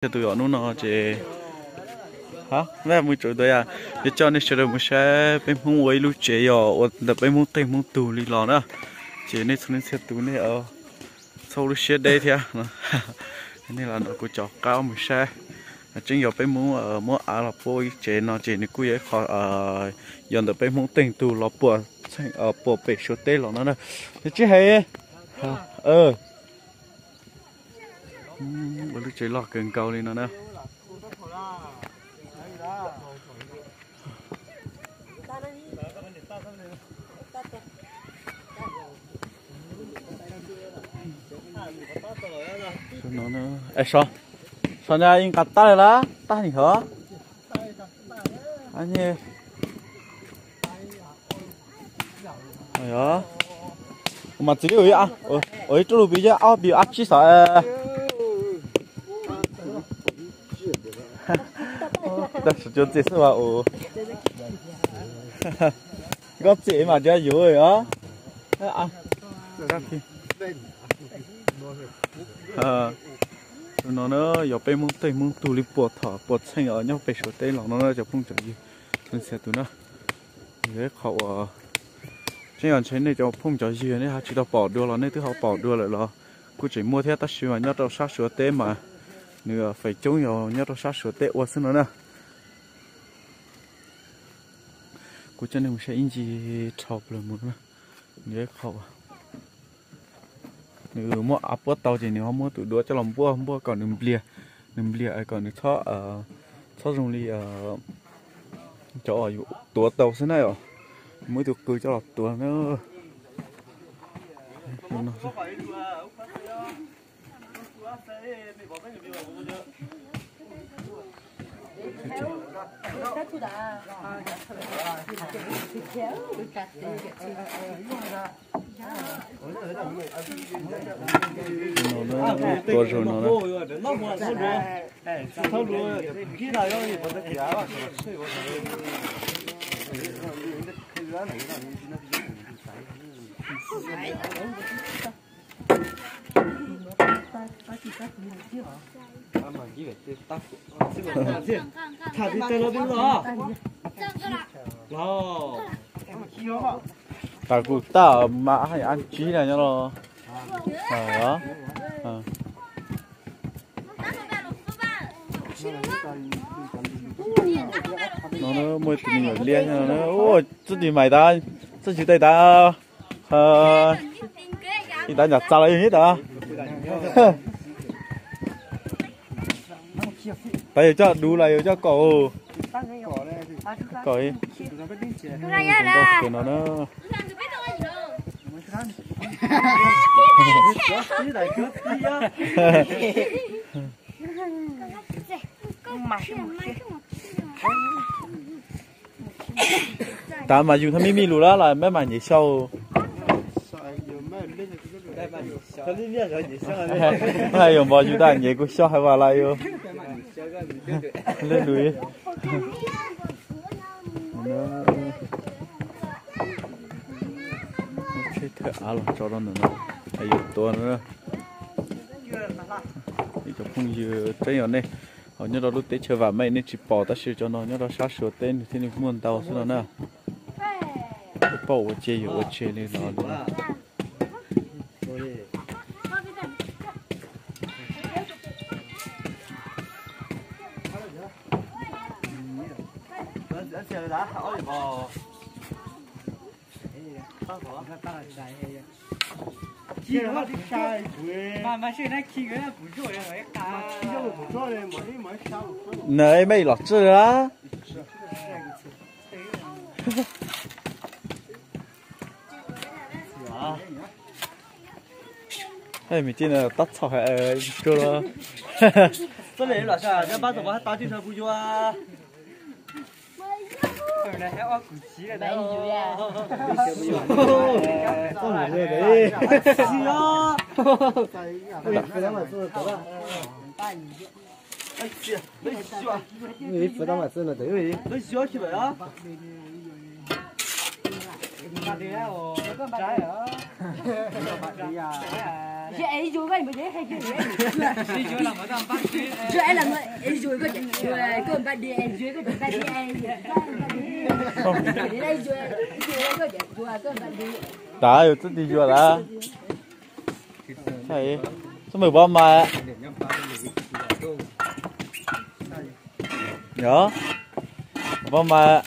Tus yom, hnub no ces, ha, mus tsaus ntuj yom, yuav coj nej sawv daws mus saib peb Hmoob ua ib lub tsev yom, ua ntawm peb Hmoob qeej Hmoob tug li los na. Ces nej txhua leej txhia tus nej txhob lub siab deb thiab. Nej los nrog kuv cov qab mus saib. Tseeb yog peb Hmoob muab av los puab ib tsev no ces nws kuj yog ib qho yog ntawm peb Hmoob qeej tug los puag pem Suav teb los no na. Nws tsis hais, ua lub tsev loj kawg nkaus li no na. Sov, sov na, yeej nqa tab lawm las, tab nim hov. Mas txiv li ua ib rub lug pib, yog ob pib ab tsib xov. Tag sawv cuab txiv xwb as. Nkauj txiv mas tsis yuav os. Tus no na yog peb Hmoob tej Hmoob tug li puag thaum puag txheej os, nyob pem Suav teb los no na cov phooj cov ywg, ntxhia tus na. Yog ib qho uas tseeb yog ntshe nej cov phooj cov ywg nej ho tsis tau pom dua los nej twb ho pom dua lawm los kuj tseem muaj thiab, tab sis mas nyob rau sab Suav teb mas nws feem coob yog nyob rau sab Suav teb ua xwb no na. Kuv coj nej mus saib ib ntsis dhau plaws mus na. Nws ib qho, nws muab av puab tau ces nws ho muab tus duav coj los npuaj npuaj kom nws npliag, nws npliag kom nws txhob zoo li cov uas yus tuav tau xwb na yom. Muab ib tug qws coj los tuav na. Tua zaum no na. Tham li cas los twb los. Los. Tas kuv tab mas haj yam ab tsib na nyob los. No muaj tus me nyuam liab no na. Txoj tis mais tas, txoj tis tais tas. Ib tas nyam txas los yog ib tas. Tas yus coj dub los yus coj kom, kom ib, kom no na. Tas mas yus thaum mij mij lus lawm los maj mam nyem xyaw. Hais yuav npog yus tas nyem kuv xyaw hais vas lawm yus. Lwm lwm. Tsheb thawj av los tso rau ntawm no, yuav tuav no. Ib cov phooj ywg, tseeb yog nej ho nyob rau lub teb chaws vam meej nej tsis pom, tab sis cov no nyob rau sab Suav teb nws thiaj li muaj ntau xwb no na. Pom ua tseg yus ua tseg li no. Nws mej los txij lawm. Mej tij no tab txhaum hais tsuag los. Tav yus twb tig yuav lawm. Xab mws pab mas. Yog, pab mas.